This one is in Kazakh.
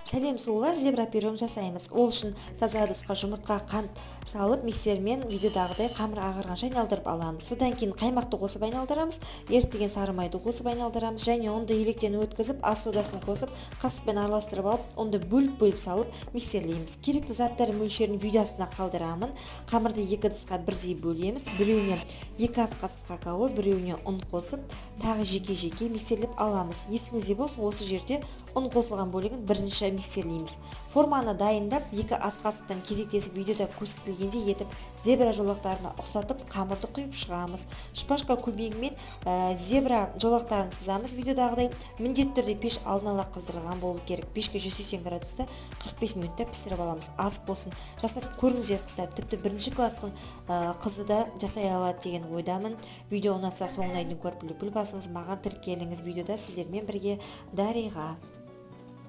Сәлем, сұлулар! Зебра пирогын жасаймыз. Ол үшін таза ыдысқа жұмыртқа, қант салып, миксермен видеодағыдай қамыр ағарғанша айналдырып аламыз. Содан кейін қаймақты қосып айналдырамыз, ерітілген сары майды қосып айналдырамыз және ұнды електен өткізіп, ас содасын қосып, қасықпен араластырып алып, ұнды бөліп-бөліп салып миксерлейміз. Керекті заттар мөлшерін видео астына қалдырамын. Қамырды екі ыдысқа бірдей бөлеміз. Біреуіне 2 ас қасық какао, біреуіне ұн қосып, тағы жеке-жеке миксерлеп аламыз. Есіңізде болсын, осы жерде ұн қосылған бөлігін бірінші миксерлейміз. Форманы дайындап, 2 ас қасықтан кезектесіп, видеода көрсетілгендей етіп, зебра жолақтарына ұқсатып қамырды құйып шығамыз. Шпажка көмегімен зебра жолақтарын сызамыз видеодағыдай. Міндетті түрде пеш алдын ала қыздырылған болу керек. Пешке 180 градуста 45 минутта пісіріп аламыз. Ас болсын, жасап көріңіздер, қыздар. Тіпті бірінші класстың қызы да жасай алады деген ойдамын. Видео ұнаса, соңына дейін көріп, лүпіл басыңыз, маған тіркеліңіз. Видеода сіздермен бірге Дариға.